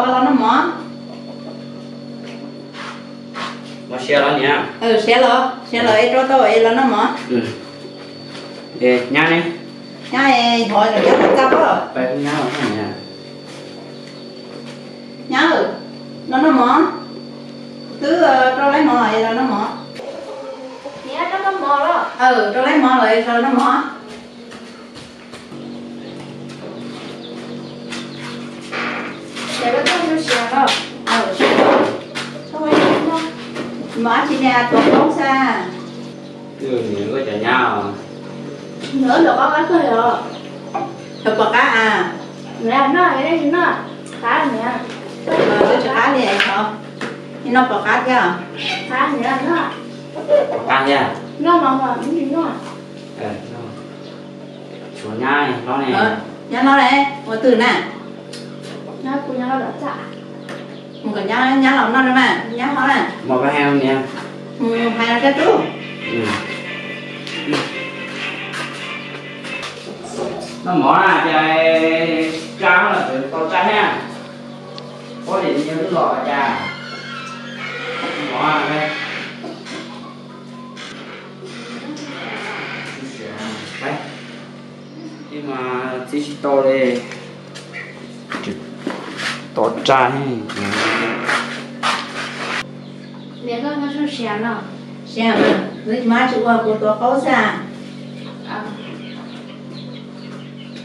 Los noj mov. Mov siav los niam? Siav los, siav los es rau tau es los noj mov. Nyab ne? Nyab es hov nyab txaj pob. Nyab, los noj mov. Twb rau laib mov es los noj mov. Rau laib mov los es los noj mov. Mov dab tsi ne, tuav qaub xwb. Cov nyab os. Nws lov qab qab kawg os. Cov pom qab a. Noj, noj, qab niam. Twb tsis qab li os. Noj pom qab thiab. Qab niam, noj. Pom qab thiab. Noj mov mas, noj. Tshuav nyab hlob ne. Nyab hlob ne, ua twg na? Mus kom nyab, nyab los noj na, nyab hlob na. Mus hais los rau tub. Noj mov na, cas tsa los tau tsa thiab. Pob niam yog lub los cas. Mov. Mas txiv tsis tau li. Tau tsa. Niam, koj muaj siab no? Siab mas, nws tsis mas tsis ua kuv tuav qaub xwb.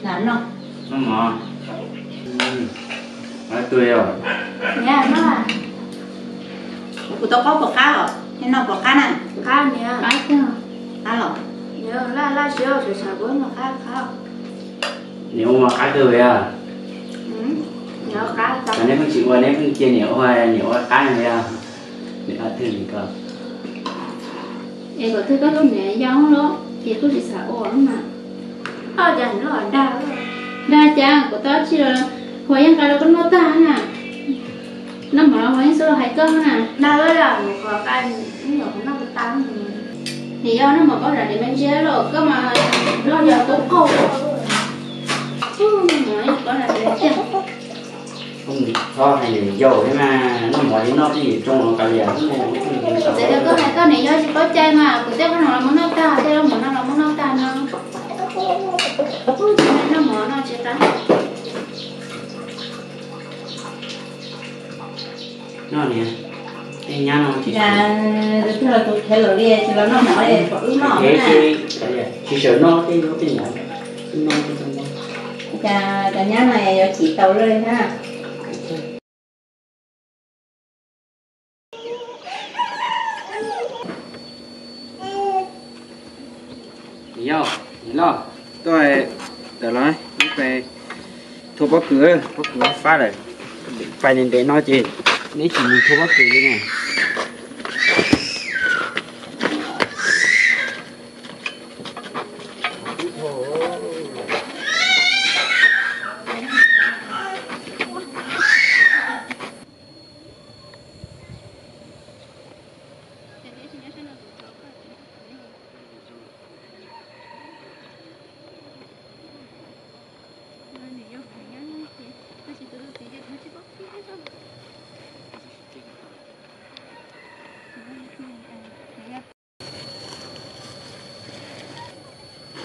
Lam noj. Noj mov. Niam, noj. Kuv tuav qaub pom qab os, nej noj pom qab na. Qab niam. Qab los. Niam ua mov qab kawg li. Neb pheej tsis ua, neb pheej cia niam ua, niam ua qab li. Niam ua twg li ko. Es kom twg koj tus niam yau los ces kuj tsis xav ua mas. Dag cas kuv tau tsis los, Huas yeej nqa rau koj noj tag na. Noj mov los Huas yeej xub los hais koj na. Niam yau, noj mov koj zam diav me ntsia los koj mas noj yog tub qaug. Noj mov koj zam diav me ntsia. Txhob hais niam yau thiab mas, noj mov li noj twj ywm tsoo los kav liam. Txawm yog koj hais koj niam yau tsis paub cai mas kuv tej qhov no los muab noj tag, tej zaub mov no los muab noj tag no. Noj mov no tsis qab. Noj niam, tej nyab no tsis, tsis los noj mov, tsis sawv noj tej zaub tej mov. Cas cov nyab no yuav chim tau lawm na. Niam yau, niam loj, tuaj tawm los, thua pob kws, pob kws fab lawm. Pais ntev ntev no ces neb tsis mus thua pob kws li ne.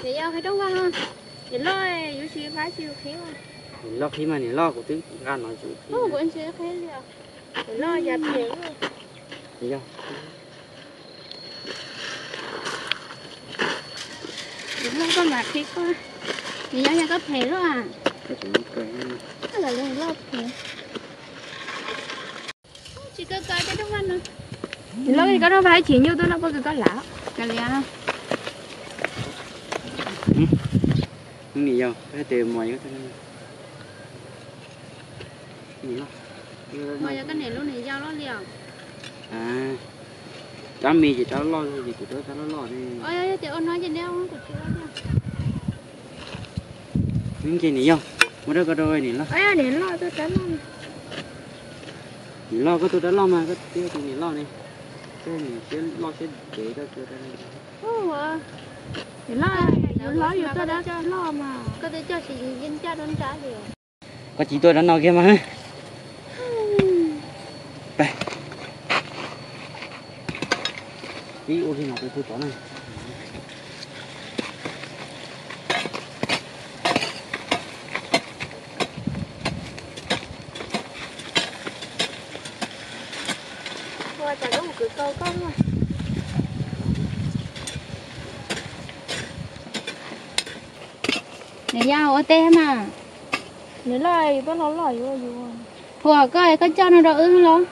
Niam yau, qhib rooj vag no. Niam loj, yuav tsis qab tsis qhib. Niam loj qhib mas niam loj, kuv twb nqa no tsis qhib. Niam loj, yog phem. Niam loj, koj mam qhib koj. Niam yau, yog koj phem luaj. Koj lam loj phem. Tsis kawg koj tej rooj vag no. Niam loj, koj rooj vag ib chim nyuj tuaj noj pob kws koj lam. Kav liam. Niam yau, koj tes mos. Mos yog koj niam lub niam yau loj li os. Rab me ces rab loj, ces kuv rab loj loj ne. Yog tias ua no ces neb ua kuv tsis ua. Nce niam yau, muab rab koj rau niam loj. Niam loj, koj tuaj rab loj mas koj twb tus niam loj ne. Koj niam siab loj siab dev koj tuaj rab loj. Niam loj, yus hlob yus tuaj rab loj mas. Koj twb coj tsis yeej ncaj rau nrab li. Koj tsis tuaj rab no kiag mas. Peb, peb ua li no peb pub tsov na. Nws yog ua teb mas. Nws loj, nws loj yuav yuav. Ua koj, koj coj no rau wb los.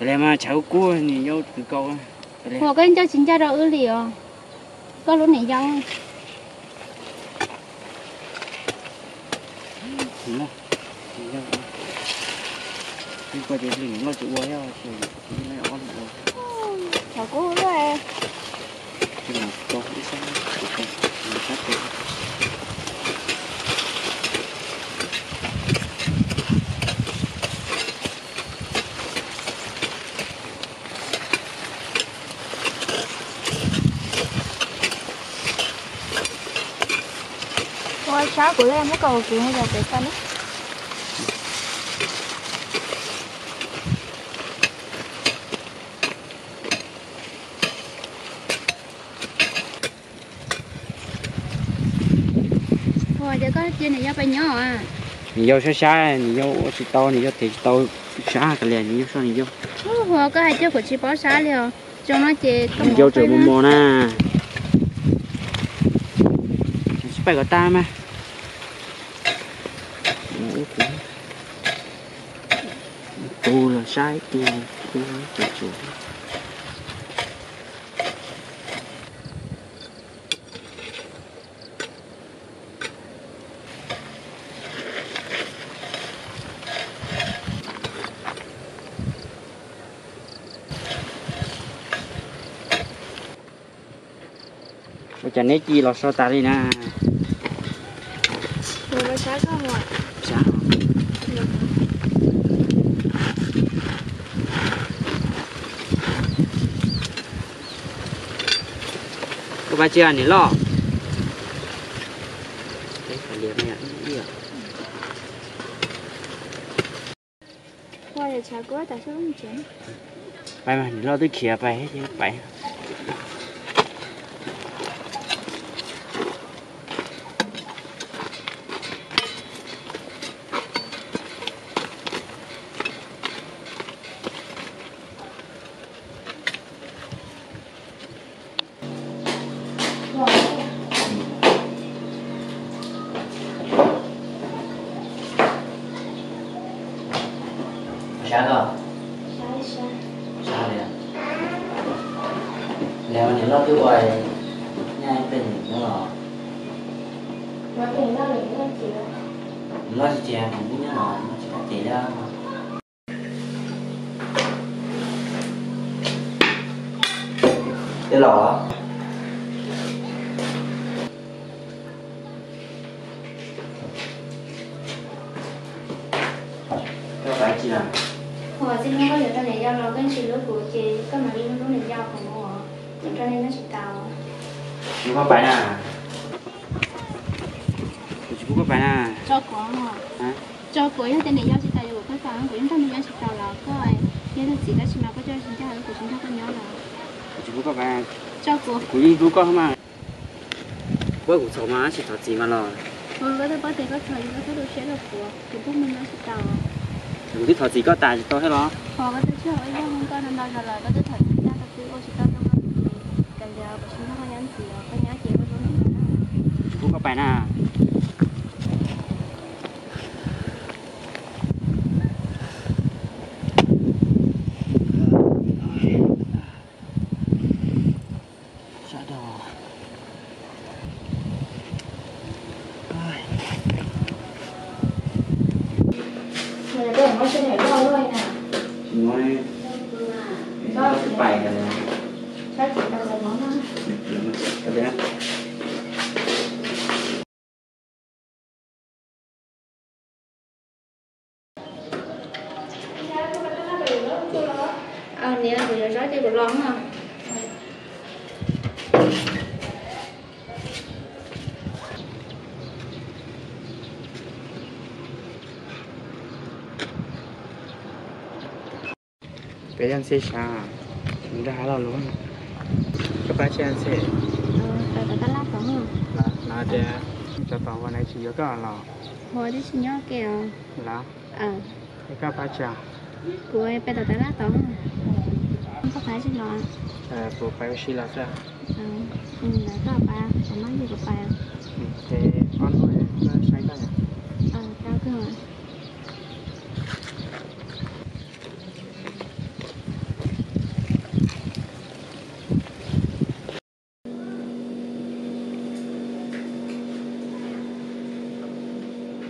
Li mas tshav kub kub nws yau kwv kaus. Ua koj coj tsis ncaj rau wb li os. Koj lub niam yau. Koj ces lwm loj tsis ua thiab, ob lub ua. Tshav kub lawm. Ua sab kuv li muab kaus kuv mus yos pem tau na. Ua cas koj cia nws yau pais nyob? Nws yau sab sab, nws yau ua tsis tau, nws yau thev tsis tau sab kav liam, nws yau soj nws yau. Ua koj hais coj kuv tsis paub sab li os. Zoo no ces nws yau tseem mos mos na. Tsis paub kom tag mas. Tu los saib tu, tu tsuas tsuas. Ua cas neb ci los so tas li na? Koj pab tsis niam loj. Pais mas, niam loj twb khiav pais, pais. Sab koj? Sab li. Niam loj twb ua nyab peb nus nyob los? Niam loj tsis tias kuv nyob los tsis pab ces li. Tej los? Koj pais tsis lawm? Ua txij hnub koj yuav rau niam yau los koj tsis hlub kuv ces koj mam li hlub hlub niam yau kuv mus, kuv rau nej nyob tsis tau. Kuv pub koj pais na. Kuv tsis pub koj pais na. Tso kuv, tso kuv, yog tias niam yau tsis tau yuav kuv pab pais, kuv yeej nrog nej nyob tsis tau los koj, yog tus txiv tab sis mas koj coj tsis ncaj, kuv tsis nrog koj nyob los. Kuv tsis pub koj pais. Tso kuv. Kuv yeej hlub koj mas. Koj kuv txhaum mas tsis thov txim mas los. Koj twb paub tias koj txhaum, koj twb tu siab rau kuv, kuv pub mus nyob tsis tau. Kuv twb thov txim koj tas tsis tau thiab los? Ho koj twb tsis ua ib yam li koj no ntau zaus lawm, koj twb thov txim tag koj twb ua tsis tau zoo no, koj liam kuv tsis nrog koj nyob ntxiv, koj nyob ces ua zoo no. Kuv pub koj pais na. Sab dhau. Yog Ntxhi sav, nrog hab lo lus. Koj pab tsi Ntxhi? Los tias cov tom ua na tsis yuav koj los? Ua tib si nyob ke os. Los, es koj pab tsi? Kuv pab tom tav laj tod. Koj pab tsi los? Kuv pab ua si los xwb. Koj pab, kuv maj yug kuv pab. Ces ob hnub koj saib koj.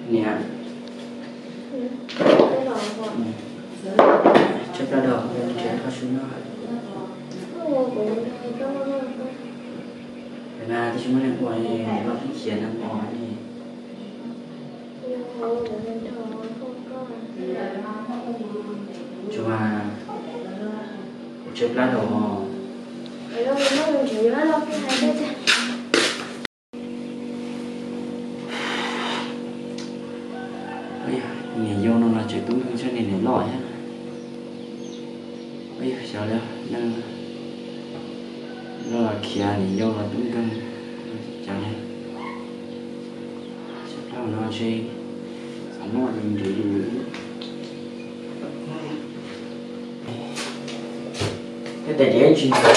Niam, tshaib plab dua, nrhiav koj sub noj. Pem na twb tsis muaj neeg ua li, los pheej khiav neeg ua li. Tsuas mas, kuv tshaib plab dua. Niam yau no los tseem tub nkeeg tshaj niag niam loj thiab. Xyov li, neeg loj los khiav, niam yau los tub nkeeg. Cas li, tshaib plab no ntshe xav noj ntshe yus. Tej tais diav tsis ntxuav.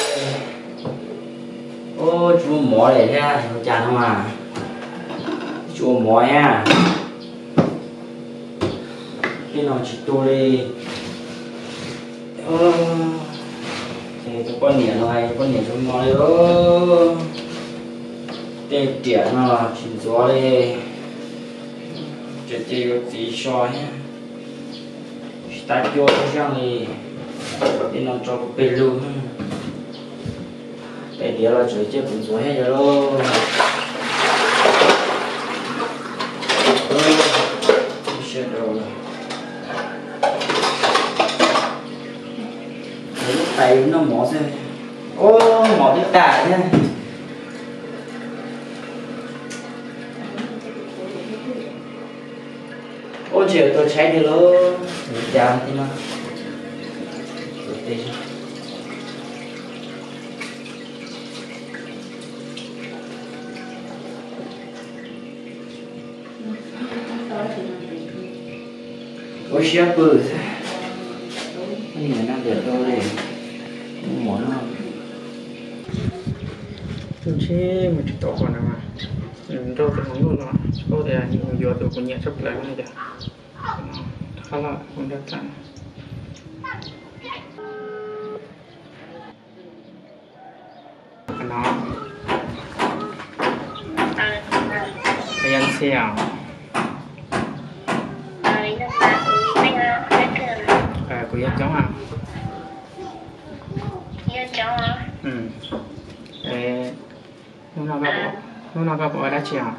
Ub, tsis muaj mov li thiab, ua cas no mas tsis ua mov thiab. Tej no tsis tu li. Tus poj niam no, poj niam zoo no li. Tej riam no tsis ntxuav li. Tseem cia yuav txiv so thiab. Tsis tas cua ib zaug li. Tej no tso kuv peg lug. Tais diav los tseem cia kuv ntxuav thiab yog lauj. Siab rau lawm. Lub tais noj mov xwb. Ub, mov twb tas thiab. Ub, tsis yog tuag tshaib tiag lauj, yuav cas tiag no. Ua siab pw xwb. Niam nag tiam rau li, muaj mov noj. Ntshe mus tsis tau qhov na mas, nrauj tus hluas nkauj no, tsis paub tias nws yuav tus kuv nyiam tshaj plaws no tias. Rov qab los mus nrog tham. No, koj yog Ntxhi os? Kuv yog Coob os. Hnub no koj puas ua dab tsi os?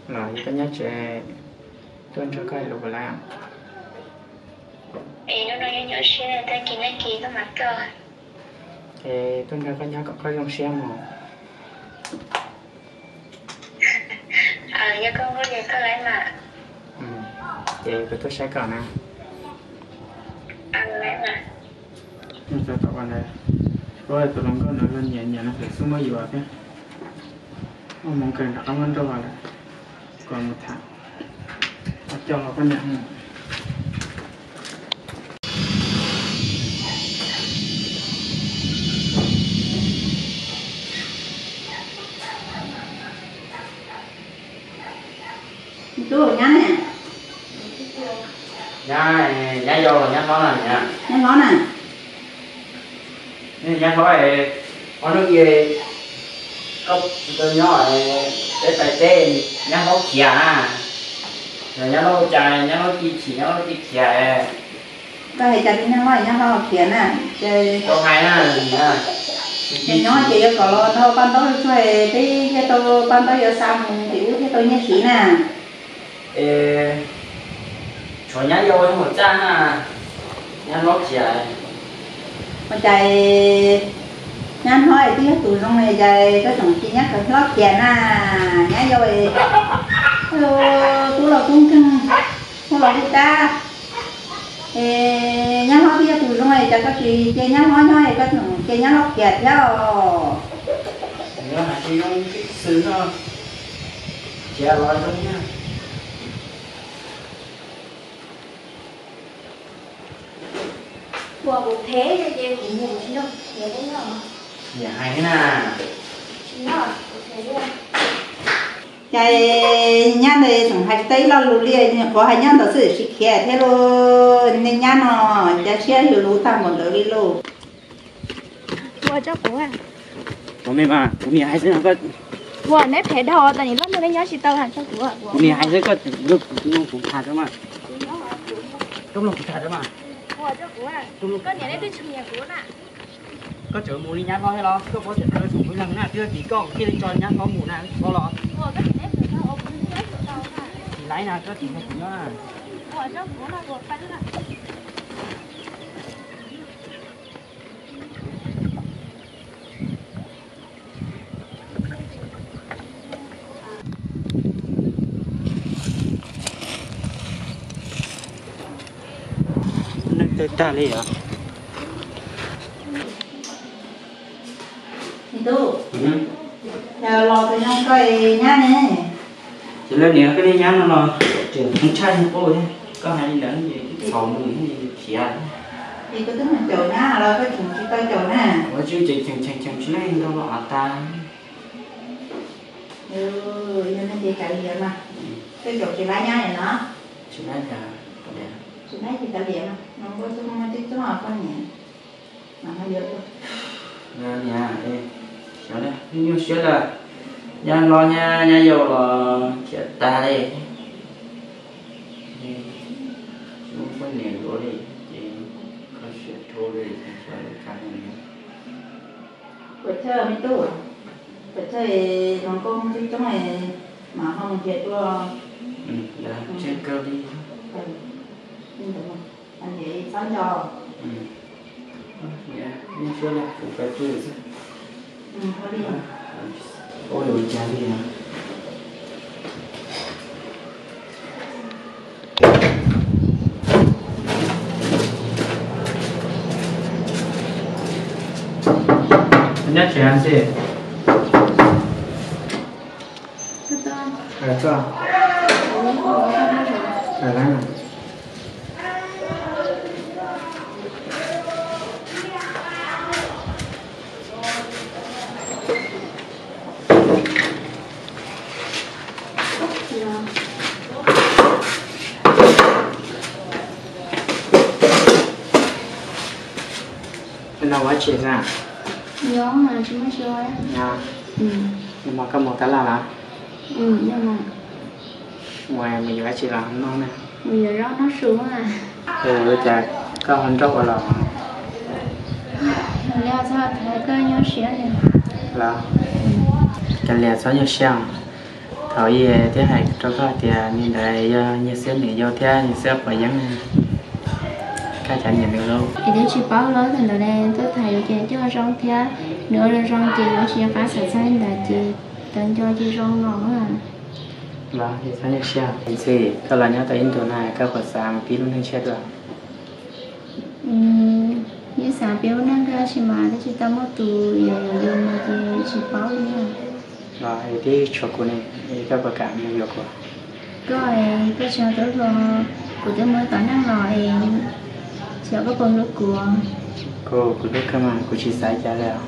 Los yog koj nyob tsev, tuaj nrog koj hais lus puas laib? Es tuaj nrog koj nyob kom koj zoo siab mog. Ces kuv tuaj saib koj na. Tsis paub tus hluas nkauj no los nyiam nyiam no lawm xwb muab yuav thiab. Muaj hmoov kawg rov qab muab nrauj lawm, kom mus tham. Coj los koj niam. Tub nyab ne? Nyab, nyab yau los nyab hlob na? Nyab hlob na. Nyab hlob, ob hnub ib koj tsis tau nyob, peb pais teb, nyab hlob khiav na. Yog nyab hlob ua cas nyab hlob cia chim nyab hlob cia khiav? Koj hais cas li nyab hlob, nyab hlob khiav na? Tau hais na. Ces nyob ces yuav kom los nrog paj ntaub tsuag, peb thiaj tau paj ntaub yuav xa mus tim ub thiaj tau nyiaj siv na. Es tshuav nyab yau hauv txaj na, nyab hlob khiav. Ua cas nyab hlob twb yog tus zoo li cas koj tseem cia nyab hlob khiav na? Nyab yau tub los tub nkeeg. Hu los hu tab, es nyab hlob twb yog tus zoo es cas koj tsis cia nyab hlob nyob es koj tseem cia nyab hlob khiav thiab os? Yog hais tias zoo xwb no, khiav los zoo na. Ua kuv phem ces kuv mus tsis nrog khiav thiab no. Yam hais thiab na. Tsis nrog kuv khiav thiab. Cas nyab ntawd tseem hais tsis tau ib lo lus li, nws qhuav hais nyob ntawd xwb tsis khiav thiab lauj. Nej nyab no cas siab yuav luv tag npaum ntawd li lauj. Ua tso kuv. Kuv niam hais xwb, ua neb phem dhau tas nim loj ntuj neb nyob tsis tau, kuv niam hais xwb, koj mloog kuv tham tso mas. Koj mloog kuv tham tso mas. Koj niam neb twb tsis nyiam kuv na. Koj tseem mus li nyab hlob thiab los koj paub tias koj tseem mus leeg na, twb yog tim koj thiaj li tso nyab hlob mus na, koj los. Tsis laib na, koj tsis nrog kuv nyob na. Neeg tawg tag li os. Tub, los tus zoo koj nyab ne. Ces lawv niam koj niag nyab no los tseem tshaj neeg quaj thiab, koj hais li ntawd ces txhaum mus thiab khiav. Ces koj twb mus caum nyab los koj tseem tsis tau caum na. Ua tsis ces cheem cheem cheem tsis leej nrog los av tas. Yog no ces kav liam mas, koj caum tsis laib nyab no. Tsis laib, tsis laib ces kav liam mas, no npua txoj muaj tib txoj poj niam. Niam, xyov nyuaj siab lawm, nyab hlob nyab yau los khiav tag li. Tsis muaj poj niam yuav li, ces kho siab dhau li, xyov yuav cas li. Puas txhawj me tub, puas txhawj hluas nkauj coob coob mas ho mus nrhiav dua. Txhob nco. Ua li cas li. Nyob tsev xwb. No ua tsi xwb? Tsis muaj tsi. Mus koj mus tab laj los? Mus yuav dab tsi los noj na? Mus yuav zaub noj su. Ua cas koj ho nrauj ua los? Los, kav liam txhob nyuaj siab. Thaum ub twb hais rau koj tias nws ntawd yog nyiag xiab nws yau thiab nws xiab quav yeeb. Koj cov niam nws lub es twb tsis paub lawm, thaum ntawd ne twb tham yuav ces coj zoo thiab, nws ua zoo zoo ces yuav tsis nco qab xav txog li ntawd ces tawv nco ces zoo no. Los txhob nyuaj siab, ntxhi koj los nyob tau ib ntus na koj puas xav mus pib lub neej tshiab dua? Yeej xav pib lub neej dua tab sis mas twb tsis tau muaj tus yuav yuav yus no ces tsis paub li. Los es twb tshuav kuv ne, es koj puas kam mus yuav kuv? Koj, koj tsis yog tub hluas, kuv twb muaj ib tom neej los es xyov koj puas hlub kuv. Kuv, kuv hlub kawg mas kuv tsis xav cas li os.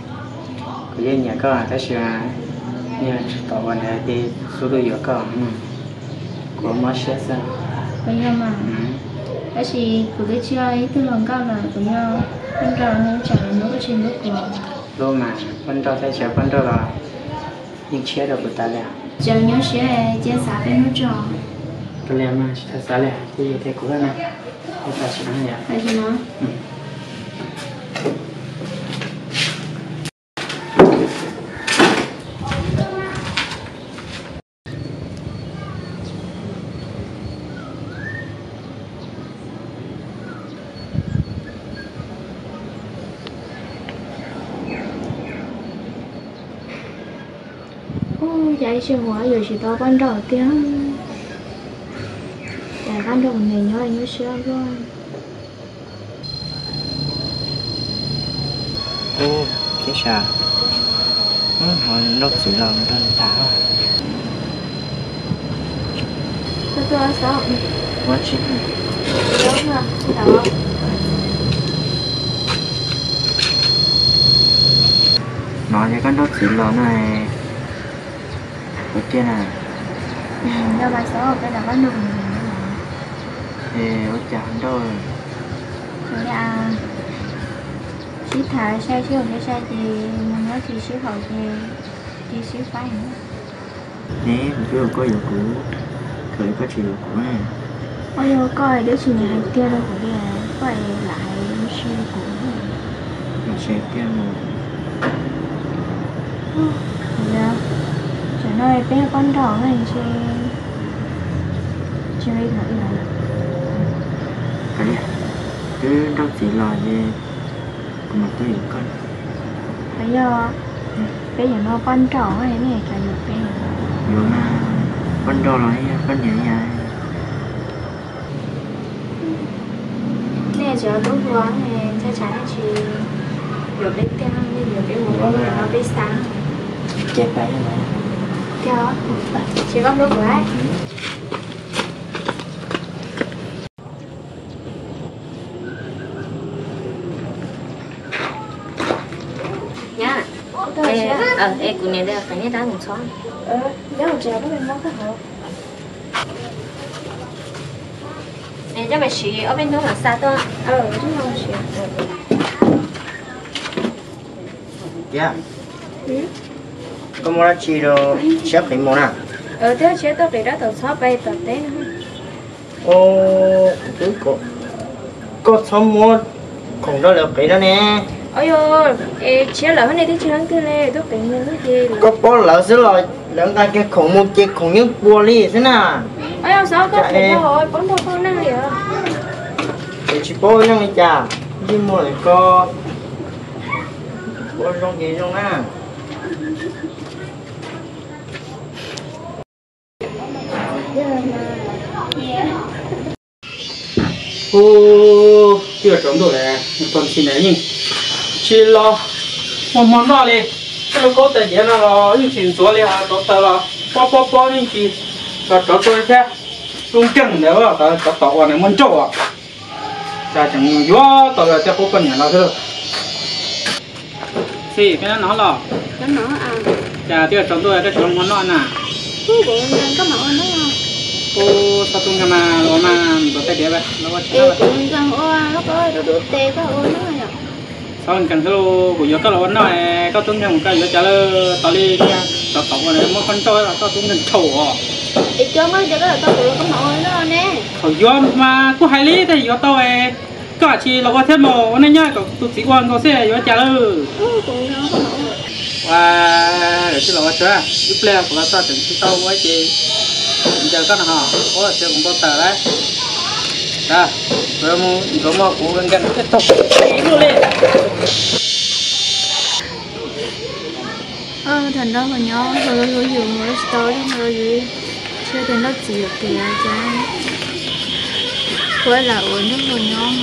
Kuv yeej nyiam koj tab sis mas yog tsis tau ua ntawd ces xub lub yuav koj, kuv mob siab xwb. Kuv yog mas, tab sis kuv twb tsis yog ib tug hluas nkauj lawm, kuv yog poj nrauj ne, tsam no koj tsis hlub kuv. Hlub mas, poj nrauj thiab tsis poj nrauj los yeej tshiab rau kuv tas li. Tseem nyuaj siab cia xav peb hnub tso. Kav liam mas, tsis txhob xav li, ces yog tias kuv na, kuv tam sim no yom. Ub, cas ib sij huam yuav tsis tau poj nrauj tiag. Nrog kuv niam nyob nyob siab luaj. Ub, Txiv Sa, hnub no nrauj txiv los nrog nws tham. No ces koj nrauj txiv los no, ua tiag na. Es ua cas nrauj? Sib tham sai sib haum sai sai ces mus nyob tsis sib haum ces cia sib faib. Neb, kuv twb ua koj yuav kuv, khaws li koj tsis yuav kuv. Ua li koj twb tsis niam hais tiag rau kuv li, koj lam hais lub siab rau kuv. Lam hais tiag mas. Tam no peb pab nrauj na, tsis li no ib los. Twb nrauj txiv los ces kuv mam tuaj yuav koj. Yog peb yuav no pab nrauj ne, cas yuav peb? Yuav mas, pab nrauj los yog pab niam yom. Nej tsis hlub hlua, ntshai tsam nej tsis yuav peb tiag, nej yuav peb mus ua no peb xav. Tiag, tsis koj hlub kuv. Nyab, es kuv niam tias kom nej rov mus txhob. Es coj mus siv ob peb hnub mam xa tuaj. Tiag, koj muaj dab tsi rau siab qiv mus na? Twb siab tuaj qiv rab taus txhob pais tom teb no. Koj txhob muab khoom rau lawv qiv no ne. Tshiab lawm ne, twb tsis leej twg li, twb qiv mus ces koj paub lawv xwb los lawv nqa kiag khoom mus ces khoom yeej puas li xwb na. Paub nrog koj neej li os. Es tsis paub neej li cas, ntsej muag lawm ko, ua zoo ces zoo na. Ub, twb yuav tsaus ntuj lawm, tus ntxhais ntawd yeej tsis los ua hmo noj li. Tej lub kaub tais diav no los yeej tsis ntxuav li, hos rauv taws los pob pob pob yeej tsis los rauv rau li thiab. Lub nkeeg ntawd cov tom ua nws muaj nrauj os. Cas tseem yuav tau tej qub poj niam no xwb. Txiv, peb nyob no los? Cas twb yuav tsaus ntuj koj tsis los ua hmo noj na? Ub, txhob tub nkeeg mas, los mas ntxuav tais diav los ua tsis noj. Txhob nkeeg xwb, kuv yuav koj los ua noj, koj tub nkeeg mus koj yuav cas lawm, tos li cov tom ua muab koj nrauj los koj tub nkeeg thaum os. Thaum yuav mas kuj hais li tias yuav tau, koj tsis los ua thiab mas ua neej nyob kom tus txiv ua nkaus xwb yuav cas lawm. Ua, lawv tsis los ua tsuav, ib pliag kuv los txog tseem tsis tau ua ces ncaws koj no ho, ua tsis kuv npau taws lawm. Kuv mus ntxuav mov kuv nkees ib tug ib lub li. Thaum nrauj hluas nyob hluas hluas yus mus tsis tau li no, tsis tias nrauj txiv yuav kev cas, kuv lam ua nrauj hluas nyob.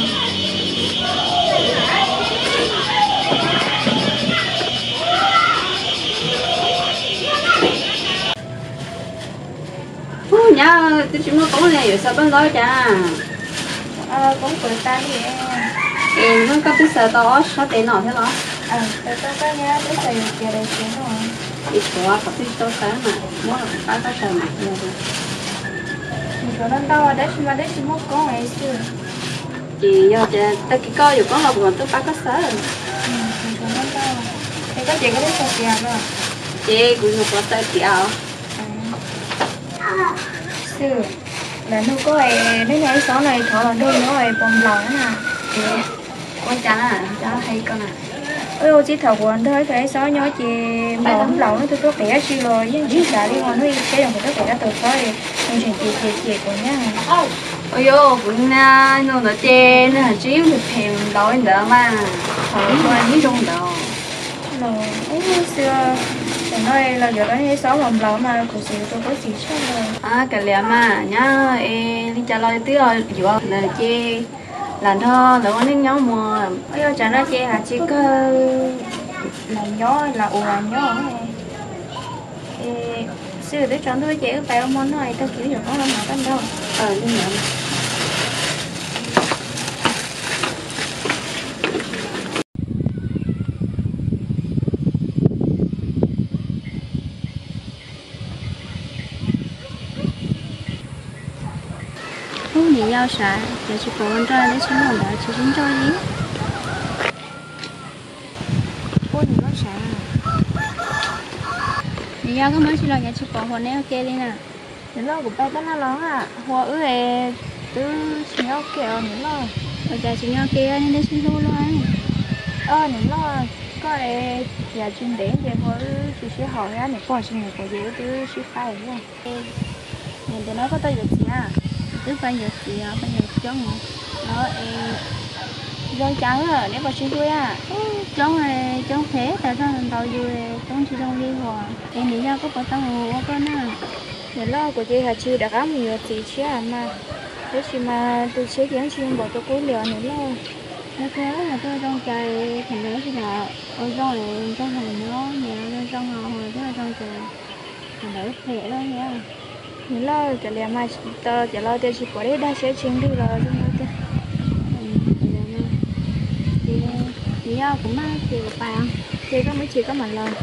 Ub, nyab, twb tsis muaj koob li yuav xa tuaj ntau cas? Koob puas tas li? Es hnub koj twb xa tau ob sab tes no thiab los? Xav tau koj nyab twb xav yuav tias daim tias no. Tsis tshuav, qhov twg tau xa mas muab pab koj xa mas. Tsis tshuav ntau ntau tab sis mas twb tsis muaj koob xwb. Ces yog tias tag kis koj yuav koob los kuv mam tuaj pab koj xa. Tsis tshuav ntau ntau. Es koj ces koj twb xav tias los? Ces kuv nyuam qhuav xav tias os. Xwb, lawv nug koj, nej nrog Ib Xob no thov los nrog nyob puas nplaum na? Ua cas na, cas hais koj na? Ua txij thaum kuv nrog ib tug Ib Xob nyob ces nplaum nplaum, ib tug tuaj qiv dab tsi los yeej tsis xav li, ho hnub ib tsheb zoo kuv tuaj qiv rab taus txhob, nws tseem cem cem cem kuv thiab. Ua yog kuv na, nug ntawd ces nws hais tsis yeej nws phem nplaum li ntawd mas, thaum ub mas yeej zoo ntawd. Ub, xwb, tam no los yuav rau nej xaub los nplaum mas kuv xav yuav rau koj txiv tshaj. Kav liam mas, nyob es li cas los twb yuav lawm ces lam nrog lawv ua neej nyob mus. Ua yog tsam no ces hais tsis kawg, lam nyob lam ua nyob. Es xwb twb tsaus ntuj ces wb pais ua hmo noj es tag kis wb yuav poob los mas koj nrog. Ub, niam yau sav, cas tsis pom ua nroj neb tsis muaj ntawd tsis sib nroj li. Ub, niam loj sav, niam yau koj muab tsis los cas tsis pom hua neb ua ke li na. Niam loj, kuv pais tab laj los hua wb es twb tsis nyob ua ke os niam loj. Ua cas tsis nyob ua ke, nej sib hlub luaj? Niam loj, koj es yam tsis ntev ces hua wb tsis sib haum thiab, niam pog tsis nyiam kuv ces wb twb sib faib thiab. Niam, ntawm no koj tau yuav txiv a? Twb pais yuav txiv os, pais yuav coob no es zoo cas neb puas sib hlub a? Coob, coob phem tas zog, ntaus yus coob tsis zoo li hua. Es niam yau koj puas tau mus ua koj na? Niam loj, kuv ces hais tsis rov qab mus yuav txiv tshiab mas, tab sis mas tus tshiab ces yeej tsis zoo npaum tus qub li os niam loj. Yog kawg, yog kawg zoo cas thaum ntawd tsis lam ua zoo es nrog nws nyob, niam zoo zoo os, twb zoo ces thaum ntawd phem lawm thiab. Niam loj, kav liam mas, tau cov laus tias tsis pom dej dag siab tsis nqig los zoo no tiag. Ces niam yau, kuv maj ces kuv pais os. Ces koj muaj chim koj mam los.